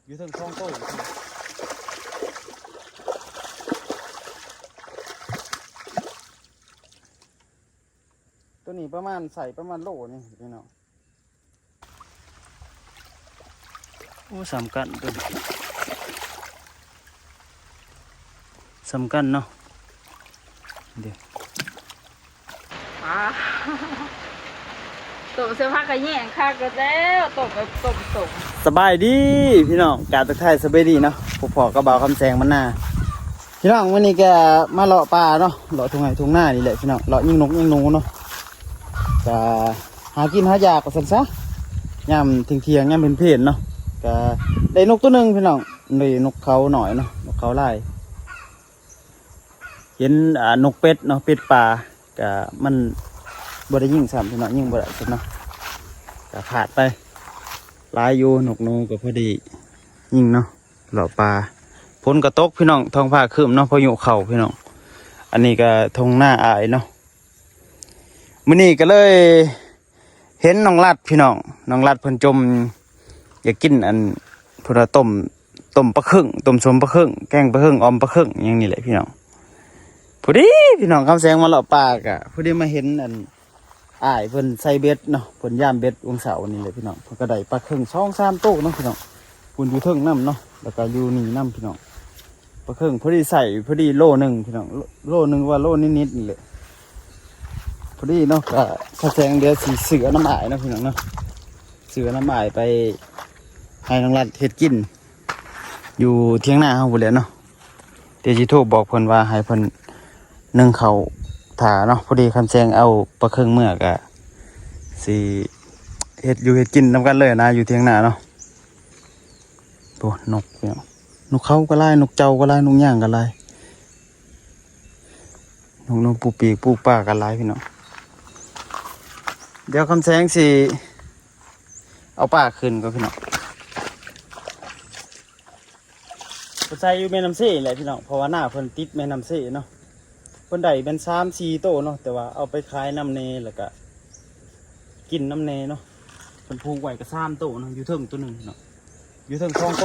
ຢູ່ເທິງສອງໂຕ. ໂຕນີ້ປະມານ ໄຊປະມານໂລໜຶ່ງພີ່ນ້ອງ. ໂອ້ ສ່ຳກັນ ສ່ຳກັນເນາະ. ເດ້ ອ່າ ຕົ້ມໃສ່ຜັກກະແຍງຄັກແລ້ວ ຕົ້ມແບບຕົ້ມໆ. ສະບາຍດີພີ່ນ້ອງ ກາບທັກທາຍສະບາຍດີເນາະ ພົບພໍ້ກັບບ່າວຄຳແສງບັນນາ. ພີ່ນ້ອງ ມື້ນີ້ກະມາເລາະປ່າເນາະ ເລາະທົ່ງໄຮ່ທົ່ງນານີ້ແຫຼະພີ່ນ້ອງ ເລາະຍິງນົກຍິງໜູເນາະ. ກະຫາກິນຫາຢາກວ່າຊັ້ນຊະ ຍາມທ່ຽງໆ ຍາມເພນໆ ເນາະ. ກະໄດ້ນົກໂຕໜຶ່ງພີ່ນ້ອງ ໄດ້ນົກເຂົານ້ອຍເນາະ ນົກເຂົາລາຍ. ເຫັນ ອ່າ ນົກເປັດເນາະ ເປັດປ່າ ກະມັນບໍ່ໄດ້ຍິງຊ້ຳພີ່ນ້ອງ ຍິງບໍ່ໄດ້ຊ້ຳເນາະ ກະພາດໄປ. ຫຼາຍຢູ່ ນົກໜູກະພໍດີຍິງເນາະ. ເລາະປ່າ ຝົນກະຕົກພີ່ນ້ອງ ທ້ອງຟ້າຄຶ້ມເນາະ ພາຍຸເຂົ້າພີ່ນ້ອງ. ອັນນີ້ກະທົ່ງນາອ້າຍເນາະ. ມື້ນີ້ກະເລີຍ ເຫັນນ້ອງລັດພີ່ນ້ອງ ນ້ອງລັດເພິ່ນຈົ່ມຢາກກິນອັນ ເພິ່ນວ່າຕົ້ມ ຕົ້ມປາເຄິ່ງ ຕົ້ມສົ້ມປາເຄິ່ງ ແກງປາເຄິ່ງ ອ່ອມປາເຄິ່ງ ຫຍັງນີ້ແຫຼະພີ່ນ້ອງ. ພໍດີພີ່ນ້ອງ ຄຳແສງມາເລາະປ່າກະພໍດີມາເຫັນອັນ ອ້າຍເພິ່ນໃສ່ເບັດເນາະ ເພິ່ນຢາມເບັດວັນເສົານີ້ແຫຼະພີ່ນ້ອງ. ເພິ່ນກະໄດ້ປາເຄິ່ງສອງສາມໂຕເນາະພີ່ນ້ອງ ພຸ້ນຢູ່ເທິງນຳເນາະ ແລ້ວກະຢູ່ນີ້ນຳພີ່ນ້ອງ. ປາເຄິ່ງພໍດີໃສ່ ພໍດີໂລໜຶ່ງພີ່ນ້ອງ ໂລ ໂລໜຶ່ງວ່າໂລນິດໆ ນີ້ແຫຼະ ພໍດີເນາະ. ກະຄຳແສງດຽວຊິຊື້ເອົານຳອ້າຍເນາະພີ່ນ້ອງເນາະ ຊື້ເອົານຳອ້າຍໄປໃຫ້ນ້ອງລັດເຮັດກິນ ຢູ່ຖຽງນາເຮົາພຸ້ນແຫຼະເນາະ. ດຽວຊິໂທບອກເພິ່ນວ່າໃຫ້ເພິ່ນໜຶ້ງເຂົ້າຖ້າເນາະ. ພໍດີຄຳແສງເອົາປາເຄິ່ງເມືອກະຊິເຮັດຢູ່ເຮັດກິນນຳກັນເລີຍນະ ຢູ່ຖຽງນາເນາະ. ໂອ້ ນົກພີ່ນ້ອງ ນົກເຂົາກະຫຼາຍ ນົກເຈົ້າກະຫຼາຍ ນົກຍາງກະຫຼາຍ ນົກ ນົກປູກປີກປູກປາກະຫຼາຍພີ່ນ້ອງ. ດຽວຄຳແສງຊິເອົາປາຂຶ້ນກ່ອນພີ່ນ້ອງ. ເພິ່ນໃສ່ຢູ່ແມ່ນ້ຳເຊແຫຼະພີ່ນ້ອງ ເພາະວ່ານາເພິ່ນຕິດແມ່ນ້ຳເຊເນາະ. ເພິ່ນໄດ້ແມ່ນສາມສີ່ໂຕເນາະ ແຕ່ວ່າເອົາໄປຂາຍນຳແດ່ ແລ້ວກະກິນນຳແດ່ເນາະ. ເພິ່ນຜູກໄວ້ກະສາມໂຕເນາະ ຢູ່ເທິງໂຕໜຶ່ງເນາະ ຢູ່ເທິງສອງໂຕ.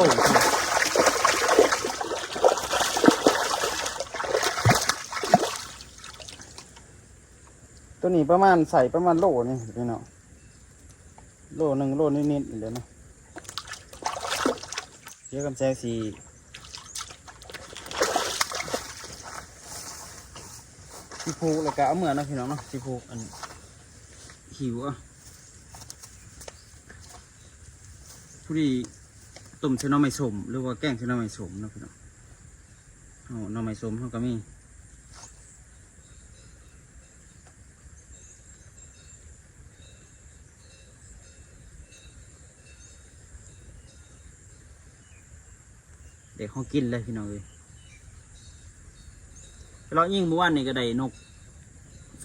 ໂຕນີ້ປະມານ ໄຊປະມານໂລນີ້ພີ່ນ້ອງ ໂລໜຶ່ງ ໂລນິດໆ ນີ້ແຫຼະເນາະ. ດຽວຄຳແສງຊິ ຊິຜູກແລ້ວກະເອົາເມືອເນາະພີ່ນ້ອງເນາະ ຊິຜູກອັນ ຫິວເອົາ. ຜູ້ນີ້ຕົ້ມໃສ່ໜໍ່ໄມ້ສົ້ມ ຫຼືວ່າແກງໃສ່ໜໍ່ໄມ້ສົ້ມເນາະພີ່ນ້ອງ. ເຮົາໜໍ່ໄມ້ສົ້ມເຮົາກະມີ. ໄດ້ຂອງກິນເລີຍພີ່ນ້ອງເອີຍ. ເລາະຍິງມື້ວານນີ້ກະໄດ້ນົກ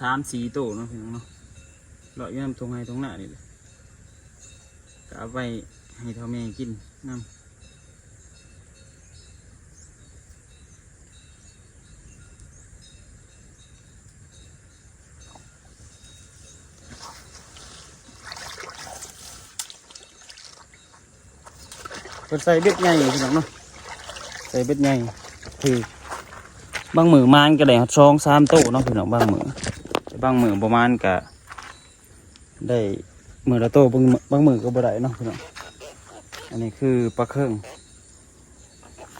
ສາມສີ່ໂຕເນາະພີ່ນ້ອງເນາະ. ເລາະຢູ່ນຳທົ່ງໄຮ່ທົ່ງນານີ້ແຫຼະ ກະເອົາໄປໃຫ້ເຖົ້າແມ່ກິນນຳ. ເພິ່ນໃສ່ເບັດໃຫຍ່ພີ່ນ້ອງເນາະ ໃສ່ເບັດໃຫຍ່ ຄືບາງມື້ມານກະໄດ້ຮອດສອງສາມໂຕເນາະພີ່ນ້ອງ. ບາງມື້ ແຕ່ບາງມື້ບໍ່ມານກະ ໄດ້ມື້ລະໂຕ ບາງ ບາງມື້ກະບໍ່ໄດ້ເນາະພີ່ນ້ອງ. ອັນນີ້ຄືປາເຄິ່ງ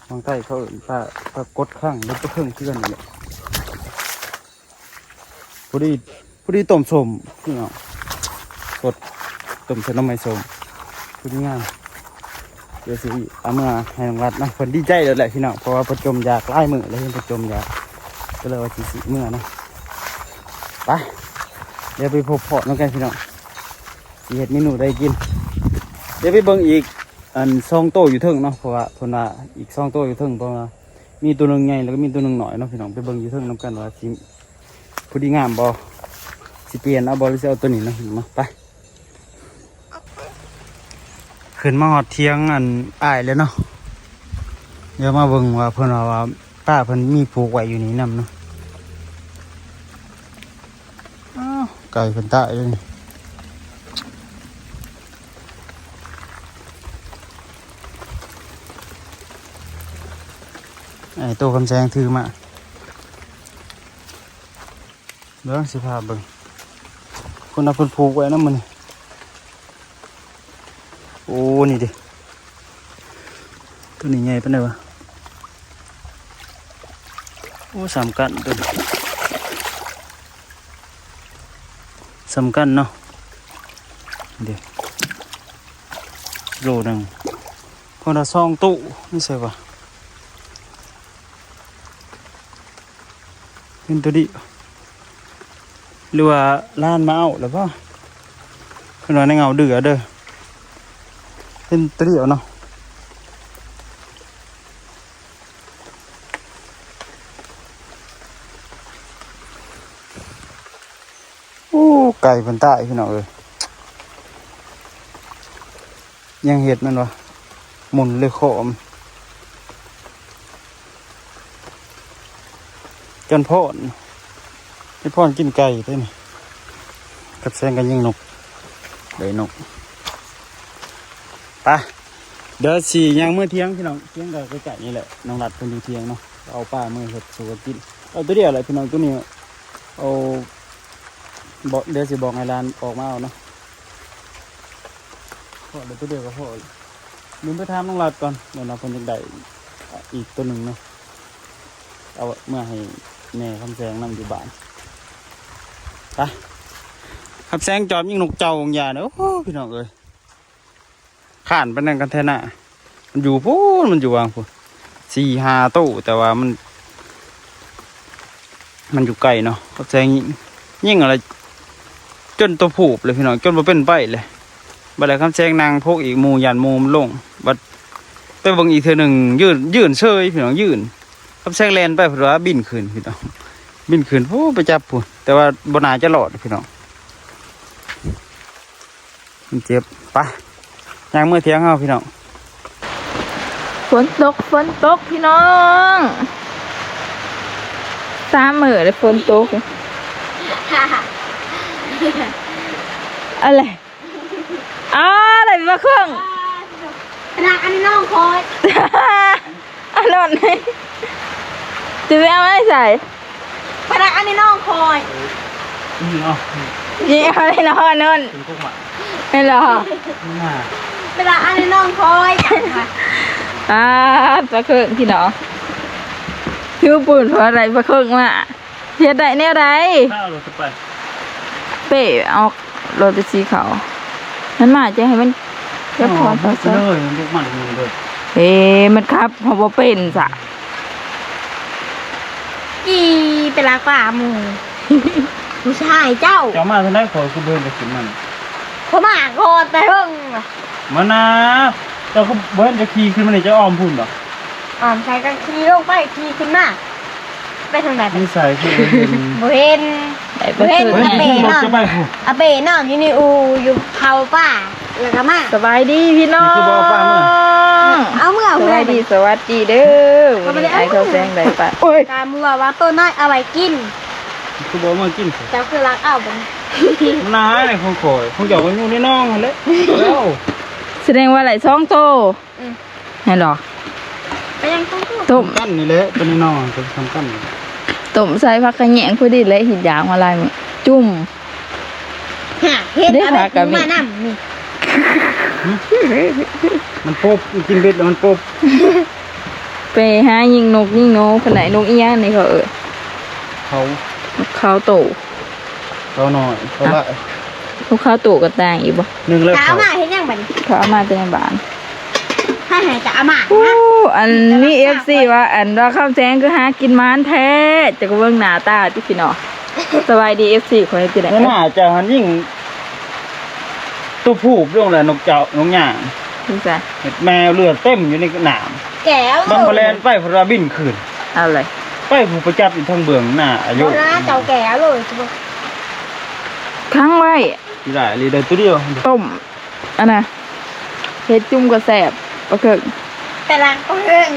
ທາງໄທເຂົາເອີ້ນປາ ປາກົດຄັງ ຫຼືປາເຄິ່ງຄືກັນນີ້ແຫຼະ. ພໍດີ ພໍດີຕົ້ມສົ້ມພີ່ນ້ອງ ສົດ ຕົ້ມໃສ່ໜໍ່ໄມ້ສົ້ມ ພໍດີງາມ. ດຽວຊິເອົາເມືອໃຫ້ນ້ອງລັດເນາະ ເພິ່ນດີໃຈແລ້ວແຫຼະພີ່ນ້ອງ ເພາະວ່າເພິ່ນຈົ່ມຢາກຫຼາຍມື້ແລ້ວ ເຫັນເພິ່ນຈົ່ມຢາກ ກະເລີຍວ່າຊິຊື້ເມືອເນາະ. ໄປ ດຽວໄປພົບພໍ້ນຳກັນພີ່ນ້ອງ ຊິເຮັດເມນູໃດກິນ. ດຽວໄປເບິ່ງອີກອັນສອງໂຕຢູ່ເທິງເນາະ ເພາະວ່າເພິ່ນວ່າອີກສອງໂຕຢູ່ເທິງ ເພາະວ່າມີໂຕໜຶ່ງໃຫຍ່ ແລ້ວກະມີໂຕໜຶ່ງນ້ອຍເນາະພີ່ນ້ອງ. ໄປເບິ່ງຢູ່ເທິງນຳກັນວ່າຊິ ຜູ້ດີງາມບໍ່ ຊິປ່ຽນເອົາບໍ່ ຫຼືຊິເອົາໂຕນີ້ເນາະ ເນາະ. ໄປ ຂຶ້ນມາຮອດຖຽງອັນອ້າຍແລ້ວເນາະ. ດຽວມາເບິ່ງວ່າເພິ່ນວ່າ ວ່າປ້າເພິ່ນມີຜູກໄວ້ຢູ່ນີ້ນຳເນາະ. ອ້າວ ໄກ່ເພິ່ນຕາຍເດ້ນີ້. ໄອ້ໂຕຄຳແສງຖືມາ ເບິ່ງ ຊິພາເບິ່ງ ພຸ້ນນະ ເພິ່ນຜູກໄວ້ນຳມື້ນີ້. ໂອ້ ນີ້ເດ້ ໂຕນີ້ໃຫຍ່ປານໃດວະ? ໂອ້ ສ່ຳກັນໂຕນີ້ ສ່ຳກັນເນາະ ເດ້ ໂລໜຶ່ງ ພຸ້ນນະ ສອງຕູ້ ຢູ່ໃສວະ? ເຫັນໂຕນີ້ ຫຼືວ່າຫຼານມາເອົາແລ້ວບໍ່? ເພິ່ນວ່າໃນເຫງົາດື້ເດີ ເຫັນໂຕດຽວເນາະ. ໂອ້ ໄກ່ເພິ່ນຕາຍພີ່ນ້ອງເອີຍ ຍັງເຮັດມັນວະ ໝຸນເລີຍຄໍມ ຈັນພອນ ຈັນພອນກິນໄກ່ເດ້ນີ້ ກັບແຊງກັນຍິງນົກ ໄດ້ນົກ ໄປ ດຽວຊິຍ່າງເມືອຖຽງພີ່ນ້ອງ ຖຽງກໍໃກ້ໆນີ້ແຫຼະ ນ້ອງລັດເພິ່ນຢູ່ຖຽງເນາະ ເອົາປາເມືອເຮັດສູ່ກັນກິນ ເອົາໂຕດຽວແຫຼະພີ່ນ້ອງ ໂຕນີ້ເອົາ ບອກ ດຽວຊິບອກໃຫ້ຫຼານອອກມາເອົາເນາະ ພໍແລ້ວ ໂຕດຽວກໍພໍແລ້ວ ລືມໄປຖາມນ້ອງລັດກ່ອນ ດຽວເນາະ ເພິ່ນຢາກໄດ້ອີກໂຕໜຶ່ງເນາະ ເອົາເມືອໃຫ້ແມ່ຄຳແສງນຳຢູ່ບ້ານ ໄປ ຄຳແສງຈອມຍິງນົກເຈົ້າຂອງຢາເດີ ໂອ້ ພີ່ນ້ອງເອີຍ. ຂ້ານໄປນັ້ນກັນແທ້ນະ ມັນຢູ່ພຸ້ນ ມັນຢູ່ຫວ່າງພຸ້ນ ສີ່ຫ້າໂຕ ແຕ່ວ່າມັນ ມັນຢູ່ໄກເນາະ ເຂົາໃຈຍິງ ຍິງອະໄລຈົນຕົວພູບເລີຍພີ່ນ້ອງ ຈົນບໍ່ເປັນໄປເລີຍ ບັດແລ້ວຄຳແສງນັ່ງໂພກອີກ ໝູ່ຢ້ານໝູ່ມັນລົງ ບັດໄປເບິ່ງອີກເທື່ອໜຶ່ງ ຍື່ນ ຍື່ນເຊີຍພີ່ນ້ອງ ຍື່ນ ຄຳແສງແລ່ນໄປ ເພິ່ນວ່າບິນຂຶ້ນພີ່ນ້ອງ ບິນຂຶ້ນ ໂອ້ ໄປຈັບພຸ້ນ ແຕ່ວ່າບໍ່ໜ້າຈະລອດພີ່ນ້ອງ. ມັນເຈັບ ໄປ ຍ່າງເມືອຖຽງເຮົາພີ່ນ້ອງ ຝົນຕົກ ຝົນຕົກພີ່ນ້ອງ ສາມມື້ແລ້ວຝົນຕົກ ອະໄລ ອ້າ ໄດ້ປາເຄິ່ງ ນາງ ອັນນີ້ນ້ອງຂ້ອຍ ອານອນ ຈະໄປເອົາໄວ້ໃສ? ພະນັກ ອັນນີ້ນ້ອງຂ້ອຍ ນີ້ເອົາ ນີ້ເອົາໄດ້ເນາະ ອານອນ ເປັນພວກໝາ ແມ່ນລະ ມາ ພະນັກ ອັນນີ້ນ້ອງຂ້ອຍ ອາ ປາເຄິ່ງພີ່ນ້ອງ ຖືປຸ້ນ ເພາະໄດ້ປາເຄິ່ງມາ. ເຮັດໄດ້ແນວໃດ? ເອົາລົດໄປ ເປ້ເອົາລົດໄປສີຂາວ ມັນມາຈະໃຫ້ມັນ ຈະພໍ ເອົາ ໄປ ເອົາ ເລີຍ ມັນບໍ່ມັນເລີຍ ເອີ ມັນຂັບເຮົາບໍ່ເປັນຊະ ຂີ່ໄປລາກປາໝູ່ ຜູ້ຊາຍເຈົ້າ ເຈົ້າມາທາງໃດ? ຂ້ອຍຄືບໍ່ເຫັນຈະຂຶ້ນມາ ຂ້ອຍມາກ່ອນແຕ່ເທິງ ມານາ ເຈົ້າຄືບໍ່ເຫັນຈະຂີ່ຂຶ້ນມານີ້ ເຈົ້າອ້ອມພຸ້ນບໍ? ອ້ອມໃສກໍຂີ່ລົງໄປ ຂີ່ຂຶ້ນມາ ໄປທາງໃດ? ຢູ່ໃສຄືບໍ່ເຫັນ? ບໍ່ເຫັນ ໄດ້ປາເຄິ່ງ ເຫັນອາເປ້ນອນ ອາເປ້ນອນຢູ່ໃນອູ່ ຢູ່ເຜົາປາ ແລ້ວກໍມາ. ສະບາຍດີພີ່ນ້ອງ ນີ້ຄືບໍ່ເອົາປາມາ? ເອົາເມືອ ສະບາຍດີ ສະຫວັດດີເດີ ວັນນີ້ອ້າຍເຂົາແຊງໄດ້ປາ ໂອ້ຍ ຕາເມືອວ່າໂຕນ້ອຍເອົາໄວ້ກິນ ຄືບໍ່ເອົາມາກິນ? ເຈົ້າຄືລັກເອົາບັດນີ້ ມັນນາຍຂອງຂ້ອຍ ຂອງເຈົ້າກໍຢູ່ໃນໜອງຫັ້ນແຫຼະ ເຈົ້າ ສະແດງວ່າໄດ້ສອງໂຕ. ອືມ ແມ່ນບໍ່? ໄປຍັງຕົ້ມ ຕົ້ມກັນນີ້ແຫຼະ ຕົວນ້ອຍໆ ຕົວສຳຄັນ ຕົ້ມໃສ່ຜັກຂະແຍງພໍດີແຫຼະ ເຮັດຢາກມາຫຼາຍມື້ ຈຸ້ມ ຫາ ເຮັດເອົາແບບນີ້ມານຳນີ້ ມັນປົບ ກິນເບັດແລ້ວມັນປົບ ໄປຫາຍິງນົກຍິງໜູ ເພິ່ນໄດ້ນົກອີຫຍັງນີ້ເຂົາເອີ້ນ ເຂົາ ເຂົາໂຕ. ເຂົານ້ອຍ ເຂົາຫຼາຍ ພວກເຂົາໂຕກໍຕ່າງອີກບໍ່? ໜຶ່ງແລ້ວ ເຂົາເອົາມາເຮັດຫຍັງບັດນີ້? ເຂົາເອົາມາແຕ່ໃນບ້ານ ໃຜໃຫ້ຈະເອົາມາ ໂອ້ ອັນມີເອັຟຊີວ່າ ອັນວ່າຄຳແສງຄືຫາກິນໝານແທ້ ຈະກະເບິ່ງໜ້າຕາຕິພີ່ນ້ອງ ສະບາຍດີເອັຟຊີຂ້ອຍ ເຮັດຈັ່ງໃດ ໜ້າເຈົ້າຫັ້ນຍິງ ຕົວພູບລົງແລ້ວ ນົກເຈົ້າ ນົກຫຍັງ ຄືໃສ ເຮັດແມວເລືອດເຕັມຢູ່ໃນນ້ຳ ແກ້ວ ມັນບໍ່ແລ່ນໄປ ເພິ່ນວ່າບິນຂຶ້ນ ເອົາເລີຍ ໄປຜູ້ໄປຈັບຢູ່ທາງເບື້ອງໜ້າອາຍຸ ເຈົ້າແກ້ວເລີຍ ຂັງໄວ້ ຊິໄດ້ອີ່ຫຼີ ໄດ້ຕົວດຽວ ຕົ້ມ ອັນນ່າ ເຮັດຈຸ້ມກໍແຊບ ປາເຄິ່ງ ແຕ່ລາງປາເຄິ່ງ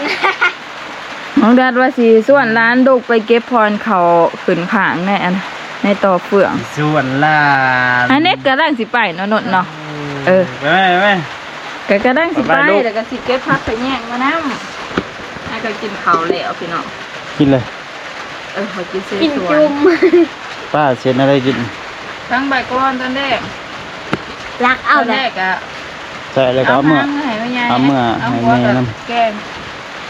ນ້ອງດັດວ່າຊິຊວນຫຼານດຸກໄປເກັບພອນເຂົ້າຂຶ້ນຂ້າງໃນອັນ ໃນຕໍ່ເຟືອງ ຊວນຫຼານ ອັນນີ້ກຳລັງຊິໄປເນາະ ນົດເນາະ ເອີ ເອີ ໄປ ໄປ ໄປ ກໍກຳລັງຊິໄປ ໄປ ໄປ ແລ້ວກໍຊິເກັບຜັກຂະແຍງມານຳ ອ ເຂົາກິນເຂົ້າແລ້ວພີ່ນ້ອງ ກິນເລີຍ. ເອີ ເຂົາກິນເສສວນ ກິນຈຸ່ມ. ປ້າເຮັດແນວໃດກິນ? ທັງໃບກ່ອນຕອນແລກ ລັກເອົາ ຕອນແລກອະ ໃສ່ແລ້ວກໍເອົາເມືອ ເອົາເມືອໃຫ້ແມ່ນຳ ແກງ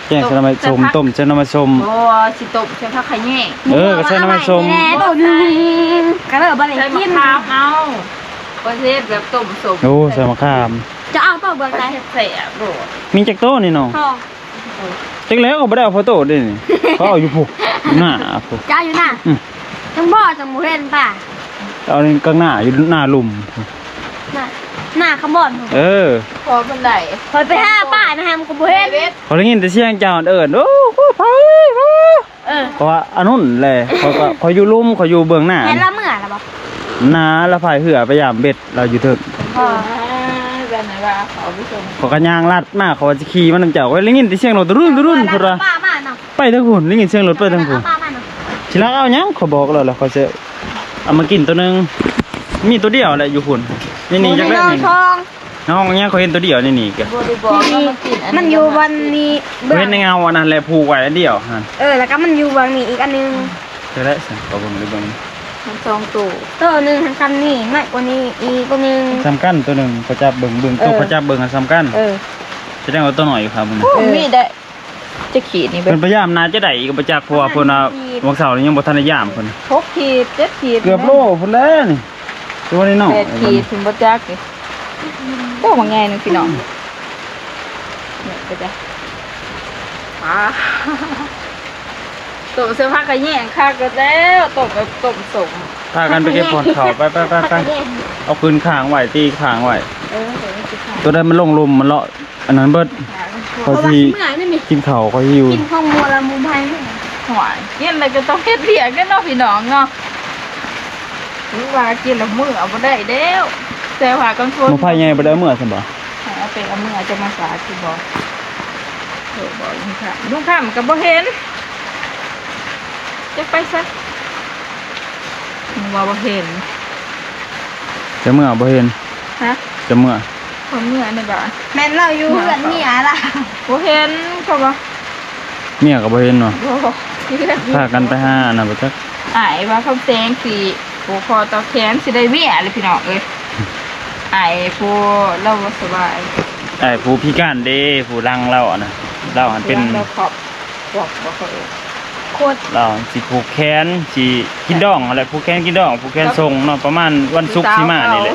ແກງໃສ່ໜໍ່ໄມ້ສົ້ມ ຕົ້ມໃສ່ໜໍ່ໄມ້ສົ້ມ. ບໍ່ ຊິຕົ້ມໃສ່ຜັກຂະແຍງ. ເອີ ກໍໃສ່ໜໍ່ໄມ້ສົ້ມ ຕົ້ມໜຶ່ງ ກໍເລີຍບໍ່ໄດ້ກິນ. ໃສ່ໝາກຂາມເອົາ ກໍເຮັດແບບຕົ້ມສົ້ມ. ໂອ້ ໃສ່ໝາກຂາມ. ຈະເອົາໂຕເບື້ອງໃດ? ແຊບໂລດ. ມີຈັກໂຕນີ້ນ້ອງ? ສອງ. ຈັກແລ້ວ ກໍບໍ່ໄດ້ເອົາພໍໂຕເດ້ນີ້ ເຂົາເອົາຢູ່ພຸ້ນ ໜ້າພຸ້ນ. ຈະເອົາຢູ່ໜ້າ? ອືມ. ຈັ່ງບໍ່ ຈັ່ງບໍ່ເຫັນປ້າ. ເອົານີ້ກາງໜ້າ ຢູ່ໜ້າລຸ່ມ ໜ້າ ໜ້າຂະບອນພຸ້ນ. ເອີ ພໍເພິ່ນໄດ້ ຂ້ອຍໄປຫາປ້ານະ ຫາມັນກໍບໍ່ເຫັນ. ຂ້ອຍໄດ້ຍິນແຕ່ສຽງເຈົ້າເອີ້ນ ໂອ້ ໂອ້ ໃຜ ໃຜ. ເອີ ເພາະວ່າອັນນັ້ນແຫຼະ ຂ້ອຍກໍ ຂ້ອຍຢູ່ລຸ່ມ ຂ້ອຍຢູ່ເບື້ອງໜ້າ. ແມ່ນລາວເມືອລະບໍ່? ໜ້າລາວພາຍເຮືອໄປຢາມເບັດ ລາວຢູ່ເທິງ. ອໍ ເພິ່ນວ່າເຂົາໄປສົ່ງ ຂ້ອຍກໍຍ່າງລັດມາ ຂ້ອຍວ່າຊິຂີ່ມານຳເຈົ້າ ຂ້ອຍໄດ້ຍິນແຕ່ສຽງລົດ ຕະລຸນ ຕະລຸນ ພຸ້ນວ່າ ປ້າມາເນາະ. ໄປທາງພຸ້ນ ໄດ້ຍິນສຽງລົດໄປທາງພຸ້ນ. ປ້າມາເນາະ. ຊິລັກເອົາຫຍັງ ຂ້ອຍບອກລາວແລ້ວ ຂ້ອຍຊິເອົາມາກິນໂຕໜຶ່ງ ມີໂຕດຽວແຫຼະຢູ່ພຸ້ນ. ນີ້ ນີ້ ຢາກໄດ້ນີ້ ນ້ອງຫຍັງ ຂ້ອຍເຫັນໂຕດຽວໃນນີ້ກະ ບໍ່ໄດ້ບອກວ່າມາກິນ. ອັນນີ້ ມັນຢູ່ບ່ອນນີ້ ເບິ່ງ ເຫັນໃນເງົາອັນນັ້ນແຫຼະ ຜູກໄວ້ອັນດຽວຫັ້ນ. ເອີ ແລ້ວກໍມັນຢູ່ເບື້ອງນີ້ອີກອັນໜຶ່ງ. ເທື່ອໃດຊັ້ນ ຂໍເບິ່ງໄດ້ເບິ່ງ ມັນສອງໂຕ ໂຕໜຶ່ງຫັ້ນສ່ຳນີ້ ນ້ອຍກວ່ານີ້ອີກໂຕໜຶ່ງ ສ່ຳກັນ. ໂຕໜຶ່ງ ຂ້ອຍຈັບເບິ່ງ ເບິ່ງ ເອີ ໂຕຂ້ອຍຈັບເບິ່ງຫັ້ນສ່ຳກັນ. ເອີ ສະແດງວ່າໂຕນ້ອຍຢູ່ຂ້າງບນ. ໂອ້ ເອີ ມີໄດ້ຈັກຂີດນີ້ ເພິ່ນພະຍາຍາມໜ້າຈະໄດ້ອີກກໍບໍ່ຈັກ ເພາະວ່າເພິ່ນວ່າ ຫ້າຂີດ ວັນເສົານີ້ຍັງບໍ່ທັນໄດ້ຢາມເພິ່ນ. ຫົກຂີດ ເຈັດຂີດ ເກືອບໂລພຸ້ນແຫຼະນີ້. ຕົວນ້ອຍໆ ແປດຂີດພຸ້ນບໍ່ຈັກນີ້. ໂອ້ ບັກໃຫຍ່ໜຶ່ງພີ່ນ້ອງ. ນີ້ກໍໄດ້ ອ່າ ຕົ້ມໃສ່ຜັກຂະແຍງຄັກແລ້ວ ຕົ້ມແບບຕົ້ມສົ້ມ. ພາກັນໄປເກັບກ່ອນເຂົ້າ ໄປໆໆໆ. ເອົາຄືນຄ້າງໄວ້ ຕີຄ້າງໄວ້. ເອີ ຕົວໃດມັນລົງລຸ່ມມັນເລາະ ອັນນັ້ນເບິດ. ຂ້ອຍຊິກິນເຂົ້າ ຂ້ອຍຫິວ. ກິນຂອງໝູ່ລະໝູ່ໃຜ. ຫ້ວຍ ກິນແລ້ວກໍຕ້ອງເຮັດວຽກເດ້ເນາະ ພີ່ນ້ອງເນາະ. ຫຼືວ່າກິນແລ້ວເມືອບໍ່ໄດ້ແລ້ວ ແຕ່ວ່າກາງຄົນ ໝູ່ໃຜໃຫຍ່ບໍ່ໄດ້ເອົາເມືອຊັ້ນບໍ່? ໃຫ້ເອົາໄປເອົາເມືອຈະມາສາຄືບໍ່? ເອີ ບອກລຸງຄຳ ລຸງຄຳກໍບໍ່ເຫັນ ຈັກໄປໃສ. ວ່າບໍ່ເຫັນ ຈະເມືອບໍ່ເຫັນ. ຮະ? ຈະເມືອ ເຂົາເມືອໃນບ້ານ. ແມ່ນລາວຢູ່ເຮືອນເມຍລາວ ບໍ່ເຫັນເຂົາວ່າ. ເມຍກໍບໍ່ເຫັນເນາະ. ບໍ່ ພາກັນໄປຫາອັນນັ້ນບໍ່ຈັກ. ອ້າຍວ່າຄຳແສງຊິຜູກຄໍຕໍ່ແຂນ ຊິໄດ້ເມຍແລ້ວພີ່ນ້ອງເອີຍ. ອ້າຍຜູ້ລາວບໍ່ສະບາຍ ອ້າຍຜູ້ພິການເດ້ ຜູ້ຫຼັງລາວຫັ້ນນະ ລາວຫັ້ນເປັນ ຫຼັງລາວຂອບ ບອກ ບອກເຂົາເອີງ ໂຄດ ລາວຊິຜູກແຂນ ຊິກິນດອງຫັ້ນແຫຼະ ຜູກແຂນກິນດອງ ຜູກແຂນສົ່ງເນາະ ປະມານວັນສຸກຊິມານີ້ແຫຼະ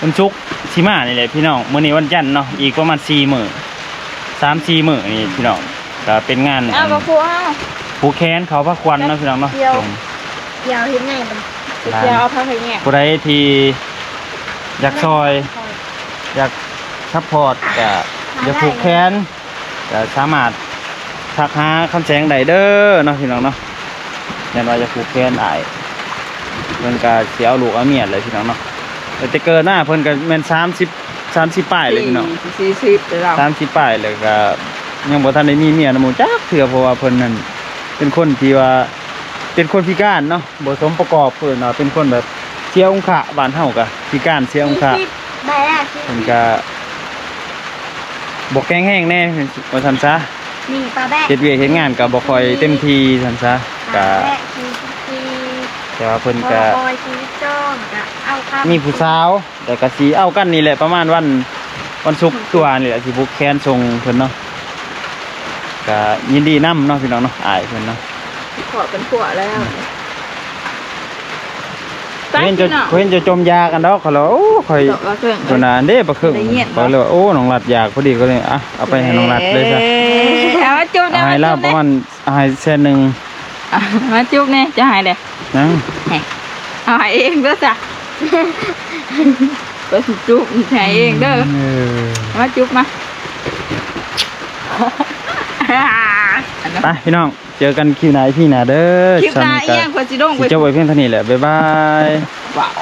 ວັນສຸກຊິມານີ້ແຫຼະພີ່ນ້ອງ. ມື້ນີ້ວັນຈັນເນາະ ອີກປະມານສີ່ມື້ ສາມສີ່ມື້ນີ້ພີ່ນ້ອງ ກໍເປັນງານ ເອົາ ອັນ ກໍຜູກເອົາ ຜູກແຂນເຂົ້າພາຂວັນເນາະພີ່ນ້ອງເນາະ. ກ່ຽວ ສ່ງ ກ່ຽວເຮັດໄງບັດນີ້ ກ່ຽວເອົາພາຂະແຍງ. ຜູ້ໃດທີ່ຢາກຊ່ອຍ ຢາກຊັບພອດ ກໍຢາກຜູກແຂນ ກໍສາມາດທັກຫາຄຳແສງໄດ້ເດີເນາະພີ່ນ້ອງເນາະ. ແມ່ນວ່າຢາກຜູກແຂນອ້າຍ ເພິ່ນກໍຊິເອົາລູກເອົາເມຍແຫຼະພີ່ນ້ອງເນາະ. ແຕ່ເກີດມາເພິ່ນກໍແມ່ນສາມສິບ ສາມສິບປາຍເລີຍພີ່ນ້ອງ ສີ່ສິບແລ້ວ ສາມສິບປາຍ ແລ້ວກໍຍັງບໍ່ທັນໄດ້ມີເມຍນຳໝູ່ຈັກເທື່ອ ເພາະວ່າເພິ່ນນັ້ນເປັນຄົນທີ່ວ່າ ເປັນຄົນພິການເນາະ ບໍ່ສົມປະກອບ ເພິ່ນວ່າເປັນຄົນແບບເສຍອົງຄະ ບ້ານເຮົາກໍພິການເສຍອົງຄະ. ສີ່ສິບ ໄດ້ແລ້ວ ສີ່ສິບ ເພິ່ນກໍບໍ່ແຂງແຮງແດ່ ວ່າຊັ້ນຊະ. ນີ້ປາແບະ ເຮັດວຽກເຮັດງານກໍບໍ່ຄ່ອຍເຕັມທີ່ຊັ້ນຊະ ປາແບະ ກໍ ສີ່ສິບສີ່ ແຕ່ວ່າເພິ່ນກໍ ບໍ່ຄ່ອຍ ສີ່ສິບສອງ ກໍເອົາກັບ ມີຜູ້ສາວ ແລ້ວກໍຊິເອົາກັນນີ້ແຫຼະ ປະມານວັນ ວັນສຸກຕົວະນີ້ແຫຼະ ຊິຜູກແຂນສົ່ງເພິ່ນເນາະ. ກໍຍິນດີນຳເນາະພີ່ນ້ອງເນາະ ອ້າຍເພິ່ນເນາະ ຂໍເປັນຜົວແລ້ວ. ເຫັນເຈົ້າ ເຫັນເຈົ້າຈົ່ມຢາກັນດອກ ຂ້ອຍລະ ໂອ້ ຂ້ອຍ ເຈົ້ານັ້ນເດ້ ປາເຄິ່ງ ຂ້ອຍເລີຍວ່າ ໂອ້ ນ້ອງລັດຢາກພໍດີ ກໍເລີຍ ອ່ະ ເອົາໄປໃຫ້ນ້ອງລັດເລີຍຊະ. ເອົາມາຈຸບແດ່ ໃຫ້ລາວປະມານ ໃຫ້ແສນໜຶ່ງ. ມາຈຸບແດ່ ຈະໃຫ້ແດ່ ຍັງ ເອົາໃຫ້ເອງເດີຊະ ກໍຊິຈຸບໃຫ້ເອງເດີ. ເອີ ມາຈຸບມາ ໄປພີ່ນ້ອງ ເຈີກັນຄລິບໜ້າ ອີພີໜ້າເດີ. ຄລິບໜ້າອີຫຍັງ ຂ້ອຍຊິລົງໄປ ຊິຈົບໄວ້ພຽງເທົ່ານີ້ແຫຼະ ບາຍບາຍ. ວ້າວ